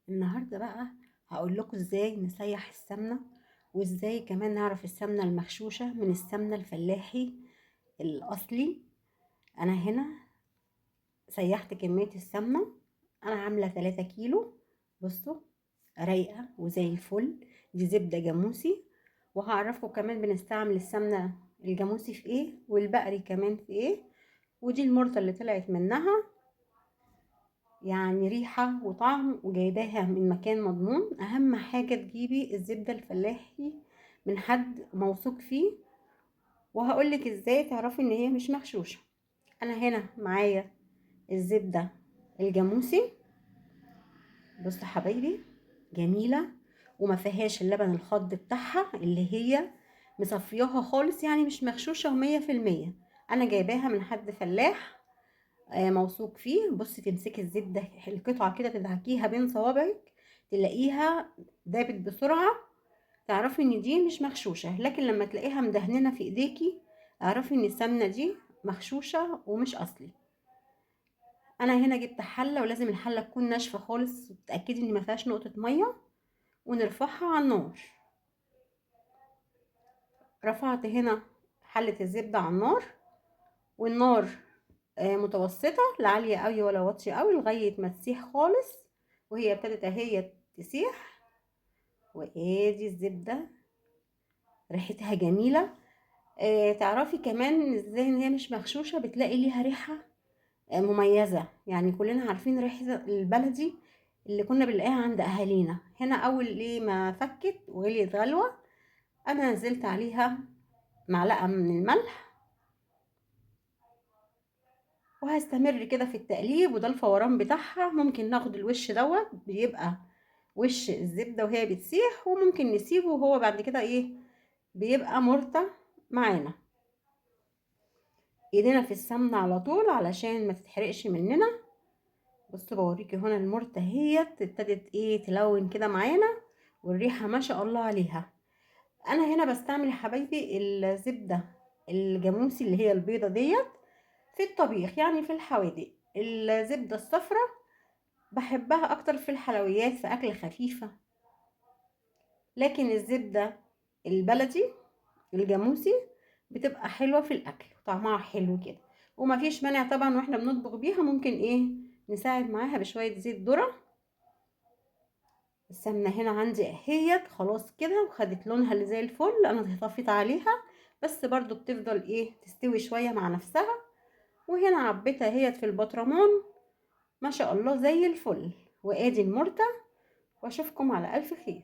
النهارده بقى هقول لكم ازاي نسيح السمنة، وازاي كمان نعرف السمنة المغشوشه من السمنة الفلاحي الاصلي. انا هنا سيحت كمية السمنة، انا عامله 3 كيلو. بصوا رايقة وزي الفل، دي زبدة جاموسي، وهعرفكم كمان بنستعمل السمنة الجاموسي في ايه والبقري كمان في ايه. ودي المرطه اللي طلعت منها، يعني ريحة وطعم، وجايباها من مكان مضمون. اهم حاجة تجيبي الزبدة الفلاحي من حد موثوق فيه، وهقولك ازاي تعرفي ان هي مش مغشوشة. انا هنا معايا الزبدة الجاموسي، بصوا حبايبي جميلة وما فيهاش اللبن الخض بتاعها اللي هي مصفياها خالص، يعني مش مغشوشة ومية في المية. انا جايباها من حد فلاح موثوق فيه. بصي تمسكي الزبدة القطعة كده تدعكيها بين صوابعك تلاقيها دابت بسرعة، تعرفي ان دي مش مغشوشة. لكن لما تلاقيها مدهننة في ايديكي اعرفي ان السمنة دي مغشوشة ومش اصلي. انا هنا جبت حلة، ولازم الحلة تكون ناشفة خالص، وتتأكدي ان ما فيهاش نقطة مية، ونرفعها على النار. رفعت هنا حلة الزبدة على النار، والنار متوسطة، لا عالية قوي ولا واطية قوي، لغاية ما تسيح خالص. وهي ابتدت اهي تسيح، وادي الزبدة ريحتها جميلة. تعرفي كمان ازاي ان هي مش مغشوشة؟ بتلاقي ليها ريحة مميزة، يعني كلنا عارفين ريحة البلدي اللي كنا بنلاقيها عند اهالينا. هنا اول ليه ما فكت وغليت غلوة، انا نزلت عليها معلقة من الملح، وهستمر كده في التقليب. وده الفوران بتاعها، ممكن ناخد الوش دوت بيبقى وش الزبدة وهي بتسيح، وممكن نسيبه وهو بعد كده بيبقى مرتة معانا. ايدينا في السمنة على طول علشان ما تتحرقش مننا. بصوا بوريكي هنا المرتة اهيت ابتدت تلون كده معانا، والريحة ما شاء الله عليها. انا هنا بستعمل يا حبايبي الزبدة الجاموسي اللي هي البيضة ديت في الطبيخ، يعني في الحوادق. الزبدة الصفراء بحبها اكتر في الحلويات، في اكل خفيفة، لكن الزبدة البلدي الجاموسي بتبقى حلوة في الاكل وطعمها حلو كده، وما فيش مانع طبعا واحنا بنطبخ بيها ممكن نساعد معاها بشوية زيت ذرة. السمنة هنا عندي اهيت خلاص كده وخدت لونها اللي زي الفل، انا طفيت عليها، بس برضو بتفضل تستوي شوية مع نفسها. وهنا عبيتها اهيت في البطرمان ما شاء الله زي الفل. وادي المرتة، واشوفكم على الف خير.